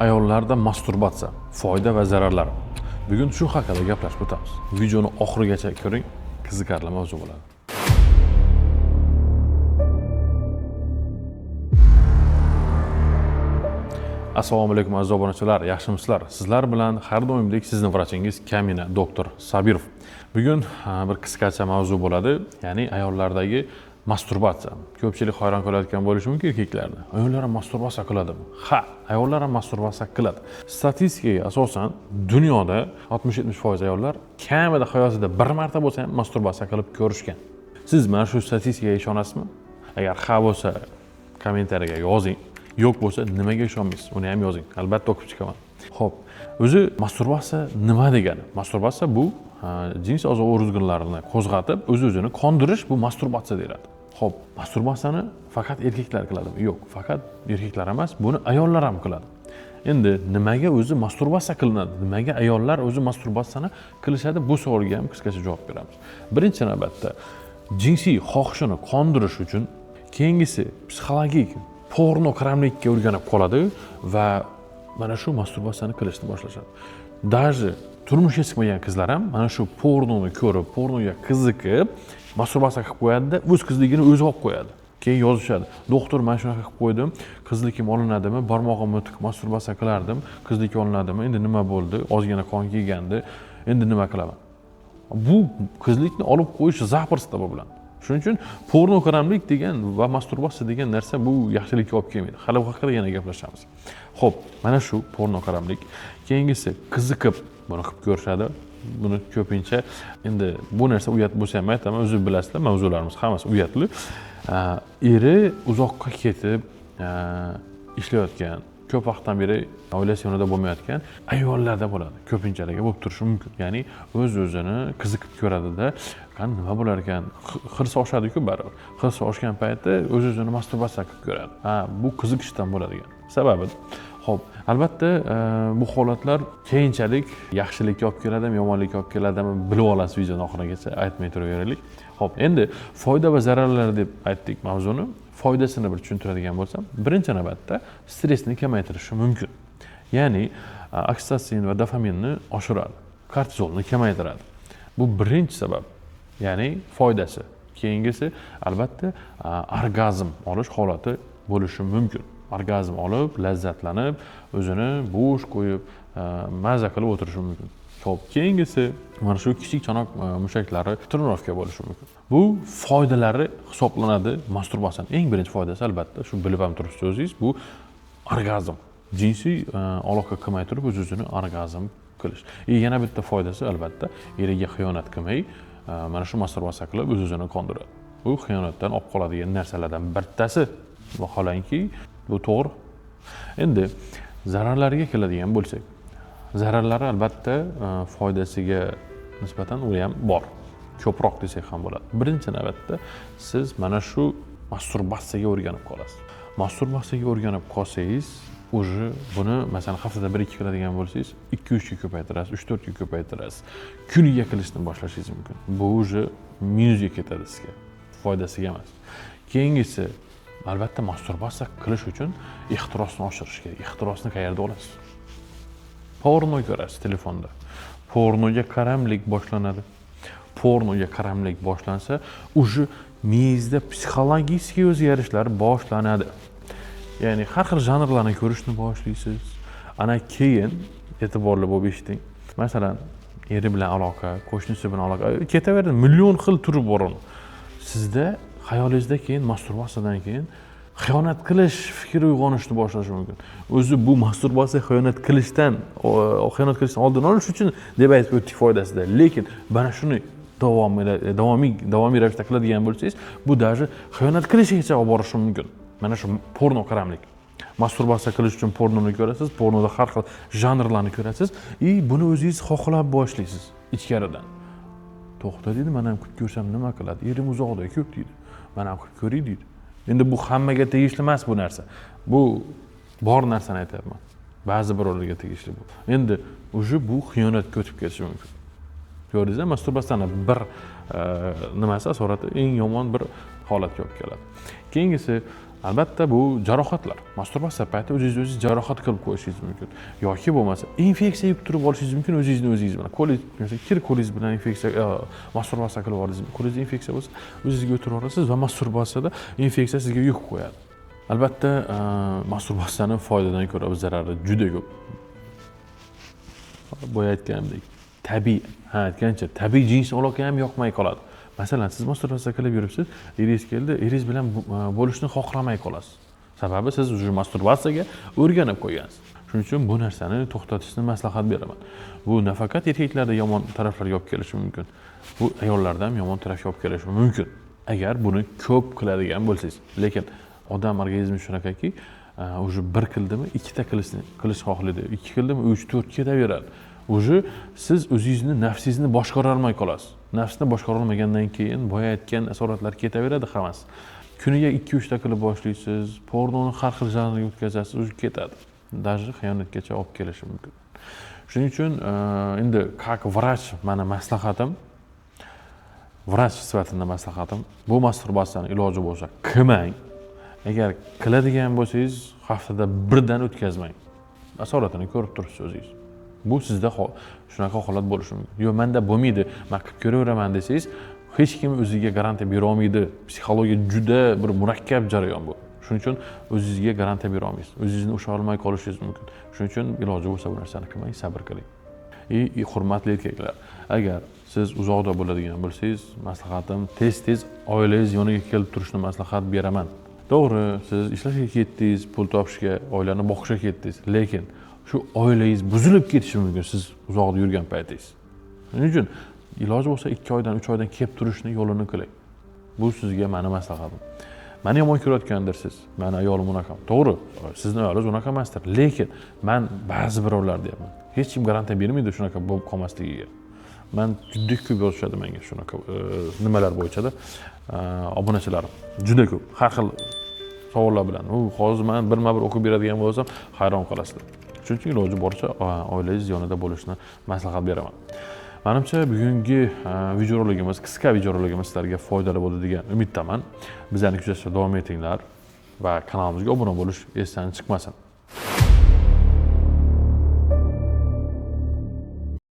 Ayollarda masturbatsiya foyda va zararlari. Bugun shu haqida gaplashib o'tamiz. Videoni oxirigacha ko'ring, qiziqarli mavzu bo'ladi. Assalomu alaykum aziz obunachilar, yaxshimisizlar? Sizlar bilan har doimgidek sizni vrachingiz Kamina doktor Sabirov. Bugun bir qisqacha mavzu bo'ladi, ya'ni ayollardagi masturbatsiya. Ko'pchilik hayron qolayotgan bo'lishi mumkin erkaklarni. Ayollar ham masturbatsiya qiladimi? Ha, ayollar ham masturbatsiya qiladi. Statistikaga asosan dunyoda 60-70% ayollar kamida hayotida bir marta bo'lsa ham masturbatsiya qilib ko'rishgan. Siz mana shu statistikaga ishonasizmi? Agar ha bo'lsa, kommentariyaga yozing. Yo'q bo'lsa nimaga ishonmaysiz? Uni ham yozing. Albatta o'qib chiqaman. Xo'p, o'zi masturbatsiya nima degani? Masturbatsiya bu jins a'zo organlarini qo'zg'atib, o'z-o'zini qondirish, bu masturbatsiya deyiladi. Xo'p, masturbatsiyani faqat erkaklar qiladimi? Yo'q, faqat erkaklar emas, buni ayollar ham qiladi. Endi nimaga o'zi masturbatsiya qilinadi? Nimaga ayollar o'zi masturbatsiyani qilishadi? Bu savolga ham qisqacha javob beramiz. Birinchi navbatda jinsiy xohishini qondirish uchun, keyingisi psixologik porno qaramlikka o'rganib qoladi va mana shu masturbatsiyani qilishni boshlashadi. Даже turmushga chiqmagan qizlar ham mana shu pornoni ko'rib, pornoga qiziqib, masturbatsiya qilib qo'yadi-da, o'z qizligini o'zi olib qo'yadi. Keyin yozishadi: "Doktor, men shunaqa qilib qo'ydim, qizlikim olinadimi? Barmog'imni tiqib masturbatsiya qilardim, qizlik olinadimi? Endi nima bo'ldi? Ozgina qon kelgandi, endi nima qilaman?" Bu qizlikni olib qo'yish zaprsto bu bilan. Shuning uchun porno qaramlik degan va masturbatsiya degan narsa bu yaxshilikka olib kelmaydi. Hali bu haqida yana gaplashamiz. Xo'p, mana shu porno qaramlik. Keyingisi qiziqib buni qilib ko'rishadi. Buni ko'pincha endi bu narsa uyat bo'lsa ham aytaman, o'zi bilasizlar, mavzularimiz hammasi uyatli. Eri uzoqqa ketib ishlayotgan, ko'p vaqtdan beri oilasi yonida bo'lmayotgan ayollarda bo'ladi. Ko'pinchaligi bo'lib turishi mumkin. Ya'ni o'z-o'zini qiziqib ko'radida, qani nima bo'lar ekan? Hirs oshadi-ku baribir. Hirs oshgan paytda o'z-o'zini masturbatsiya qilib ko'radi. Ha, bu qiziqishdan bo'ladigan sababi. Xo'p, albatta bu holatlar keyinchalik yaxshilikka olib keladimi, yomonlikka olib keladimi bilib olasiz, videoni oxirigacha aytmay turaveraylik. Xo'p, endi foyda va zararlar deb aytdik mavzuni. Foydasini bir tushuntiradigan bo'lsam, birinchi navbatda stressni kamaytirishi mumkin. Ya'ni oksitotsin va dopaminni oshiradi, kortizolni kamaytiradi. Bu birinchi sabab, ya'ni foydasi. Keyingisi albatta orgazm olish holati bo'lishi mumkin. Orgazm olib, lazzatlanib, o'zini bo'sh qo'yib, maza qilib o'tirishi mumkin. Xo'p, keyingisi mana shu kichik chanoq mushaklari trenirovka bo'lishi mumkin. Bu foydalari hisoblanadi masturbatsiyaning. Eng birinchi foydasi albatta shu bilib ham turibsiz o'zingiz, bu orgazm. Jinsiy aloqa qilmay turib o'z-o'zini orgazm qilish. Yana bitta foydasi albatta eriga xiyonat qilmay, mana shu masturbatsiya qilib o'z-o'zini qondiradi. Bu xiyonatdan olib qoladigan narsalardan bittasi. Vaholanki bu to'g'ri. Endi zararlariga keladigan bo'lsak, zararlari albatta foydasiga nisbatan u ham bor. Ko'proq desak ham bo'ladi. Birinchi navbatda siz mana shu masturbatsiyaga o'rganib qolasiz. Masturbatsiyaga o'rganib qolsangiz, уже buni masalan haftada 1-2 qiladigan bo'lsangiz, 2-3 ga ko'paytirasiz, 3-4 ga ko'paytirasiz. Kuniga qilishni boshlashingiz mumkin. Bu уже minusga ketadi sizga, foydasiga emas. Keyingisi albatta masturbatsiya qilish uchun ehtirosni oshirish kerak. Ehtirosni qayerda olasiz? Porno ko'rasiz telefonda. Pornoga qaramlik boshlanadi. Pornoga qaramlik boshlansa, уже miyangizda psixologik o'zgarishlar boshlanadi. Ya'ni har xil janrlarni ko'rishni boshlaysiz. Ana keyin e'tiborli bo'lib eshiting. Masalan, eri bilan aloqa, qo'shnisi bilan aloqa, ketaveradi, million xil turi bor uni. Sizda xayolingizda keyin masturbatsiyadan keyin xiyonat qilish fikri uyg'onishni boshlashi mumkin. O'zi bu masturbatsiya xiyonat qilishdan oldini olish uchun deb aytib o'tdik foydasida. Lekin mana shuni davomiy ravishda qiladigan bo'lsangiz, bu даже xiyonat qilishgacha olib borishi mumkin. Mana shu porno qaramlik. Masturbatsiya qilish uchun pornoni ko'rasiz, pornoda har xil janrlarni ko'rasiz и buni o'zingiz xohlab boshlaysiz ichkaridan. To'xta deydi, men ham qilib ko'rsam nima qiladi? Erim uzoqda ko'p deydi. Men ham qilib ko'ray deydi. Endi bu hammaga tegishli emas bu narsa. Bu bor narsani aytyapman. Ba'zi birovlarga tegishli bu. Endi уже bu xiyonatga o'tib ketishi mumkin. Ko'rdingizmi? Masturbatsiyani bir nimasi asorati eng yomon bir holatga olib keladi. Keyingisi Albatta, bu jarohatlar. Masturbatsiya payti o'zingizni o'zingiz jarohat qilib qo'yishingiz mumkin yoki bo'lmasa infeksiya yuqtirib olishingiz mumkin o'zingizni o'zingiz bilan. Qo'lingiz, masalan, kir qo'lingiz bilan infeksiya, masturbatsiya qilib yubordingiz, qo'lingizda infeksiya bo'lsa, o'zingizga o'tirib olasiz va masturbatsiyada infeksiya sizga yuqib qo'yadi. Albatta, masturbatsiyani foydadan ko'ra zarari juda ko'p. Boya aytganimdek, tabiiy, ha, aytgancha, tabiiy jinsiy aloqa ham yoqmay qoladi. Masalan, siz masturbatsiya qilib yuribsiz, eringiz keldi, eringiz bilan bo'lishni xohlamay qolasiz. Sababi siz уже masturbatsiyaga o'rganib qo'ygansiz. Shuning uchun bu narsani to'xtatishni maslahat beraman. Bu nafaqat erkaklarda yomon taraflarga olib kelishi mumkin, bu ayollarda ham yomon tarafga olib kelishi mumkin, agar buni ko'p qiladigan bo'lsangiz. Lekin odam organizmi shunaqaki, уже bir qildimi, ikkita qilish xohlaydi, ikki qildimi, uch, to'rt ketaveradi. Уже siz o'zingizni nafsingizni boshqara olmay qolasiz. Nafsni boshqara olmagandan keyin boya aytgan asoratlar ketaveradi hammasi. Kuniga ikki, uchta qilib boshlaysiz, pornoni har xil janrga o'tkazasiz, уже ketadi, даже xiyonatgacha olib kelishi mumkin. Shuning uchun endi как врач mani maslahatim, vrach sifatida maslahatim, bu masturbatsiyani iloji bo'lsa qilmang. Agar qiladigan bo'lsangiz, haftada birdan o'tkazmang. Asoratini ko'rib turibsiz o'zingiz. Bu sizda shunaqa holat bo'lishi mumkin. Yo'q, manda bo'lmaydi, man qilib ko'raveraman desangiz, hech kim o'ziga garantiya bera olmaydi. Psixologiya juda bir murakkab jarayon bu. Shuning uchun o'zingizga garantiya bera olmaysiz, o'zingizni usha olmay qolishingiz mumkin. Shuning uchun iloji bo'lsa bu narsani qilmang, sabr qiling. И hurmatli erkaklar, agar siz uzoqda bo'ladigan bo'lsangiz, maslahatim, tez tez oilangiz yoniga kelib turishni maslahat beraman. To'g'ri, siz ishlashga ketdingiz, pul topishga, oilani boqishga ketdingiz, lekin shu oilangiz buzilib ketishi mumkin siz uzoqda yurgan paytingiz. Shuning uchun iloji bo'lsa 2 oydan, 3 oydan kelib turishni yo'lini qiling. Bu sizga mani maslahatim. Mani yomon ko'rayotgandirsiz, mani ayolim unaqa. To'g'ri, sizni ayolingiz unaqa emasdir, lekin man ba'zi birovlar deyapman. Hech kim garantiya bermaydi shunaqa bo'lib qolmasligiga. Man juda ko'p yozishadi menga shunaqa nimalar bo'yichada, obunachilarim juda ko'p, har xil savollar bilan. U hozir man birma bir o'qib beradigan bo'lsam, hayron qolasizlar. Shuning uchun iloji boricha oilangiz yonida bo'lishni maslahat beraman. Manimcha, bugungi videoroligimiz, qisqa videoroligimiz sizlarga foydali bo'ldi degan umiddaman. Bizlarni kuzatishda davom etinglar va kanalimizga obuna bo'lish esdan chiqmasin.